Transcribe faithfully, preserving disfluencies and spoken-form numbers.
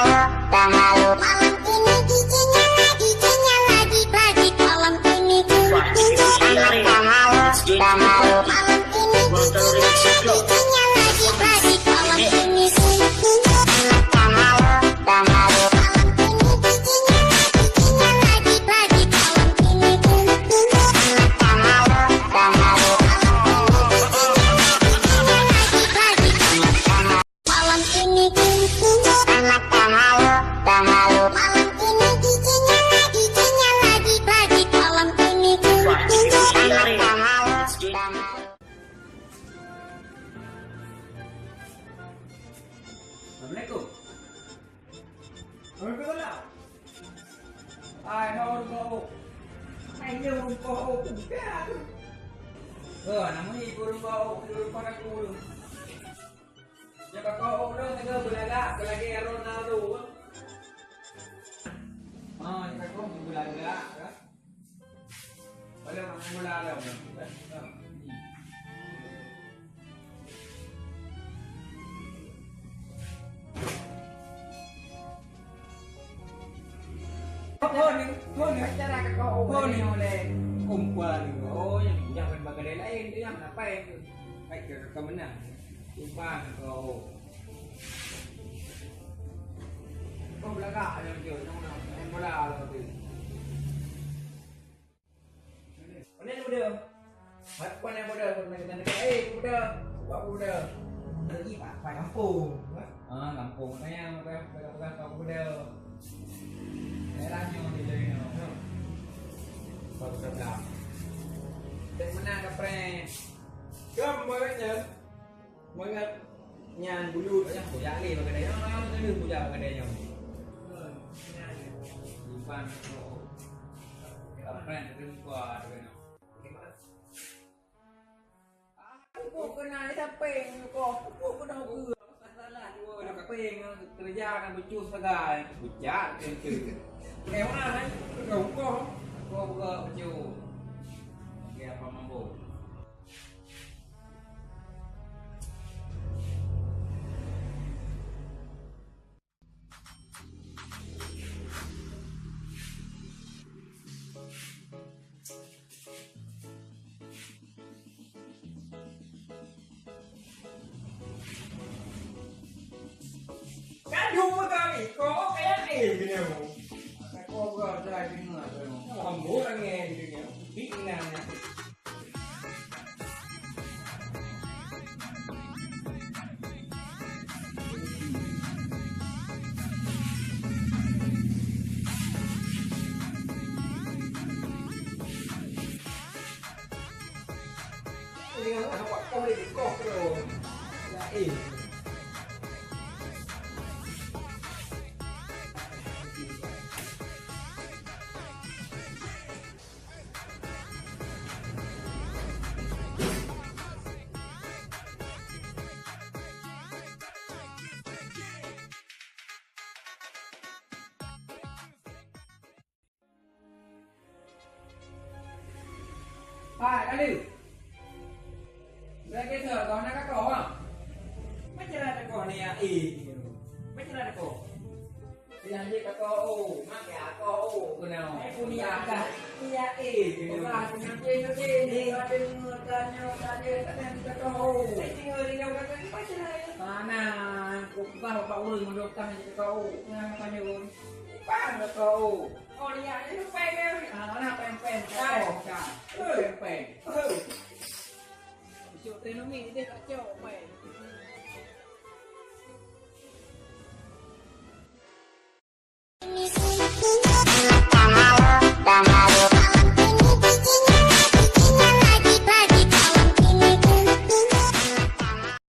Malam ini D J-nya lagi, D J-nya lagi, lagi. Malam ini ku, malam ini D J-nya lagi, D J-nya lagi, lagi. Malam ini ku, malam ini D J-nya lagi, D J-nya lagi, lagi. Malam ini ku, malam ini D J-nya lagi, D J-nya lagi, lagi. Malam ini ku, malam ini D J-nya lagi, D J-nya lagi, lagi. Malam ini ku, malam ini D J-nya lagi, D J-nya lagi, lagi. Assalamualaikum. Waalaikumsalam. Hai, hai, ureueng kawôm. Hai, nyoe ureueng kawôm. Oh, nama ni ureueng kawôm, ureueng kawôm. Nyoe ka kawôm lôn teungoh beulagak, beulagak Ronaldo. Ah, nyoe ka kawôm beulagak, kan? Oh, ni, oh, ni. Cara kau, oh, ni. Umpan. Oh, yang, yang main bagai lain tu, yang apa itu? Baik ke kau menang. Umpan kau. Kau belagak aja macam, yang, yang bola tu. Mana yang bodoh? Apa yang bodoh? Mana kita nak, eh, bodoh. Buat bodoh. Lagi apa, apa kampung? Ah, kampung. Apa yang, apa yang, apa yang, apa bodoh? Daerah nyoe di daerah nyoe. Baru dah. Tak mana ada prank. Kamu banyak. Mangat nyan bulut. Banyak kujak lé bak gadai nyoe, mangat kujak bak gadai nyoe. Simpan tu. Apa yang terlupa tu kena. Aku kena ni sampai ni kau. Aku kena ke. Salah dua. Sampai kerja kan becus sagai. Bujak tu. Memang kan. Kau kau. Kau buka becus. Okey, apa mampu? Kan dua kali, kau kayak eh, kena. Kau berasa dengar, kau. Ambo angin, kena. Bik nang. Hai, Kali. Lagi tu, kau nak kau, ha? Macam mana kau ni, ya? Eh, macam mana kau? Yang dia kata, oh, mak ya, kau, oh, kenal. Eh, punya dah, iya, eh, kenal. Bukan, punya dia, dia, dia, dia, ada tanya, tanya, tanya, kata, oh. Saya tinggal di kau kata, macam mana? Mana? Kau bukan bapak urus, menurut kami, kata, oh. Nah, tanya, oh. Bukan, kata, oh. Oh, lihat, dia peng, eh. Ah, mana peng, peng? Peng. Peng, peng. Cok, teh numi, dia tak cok.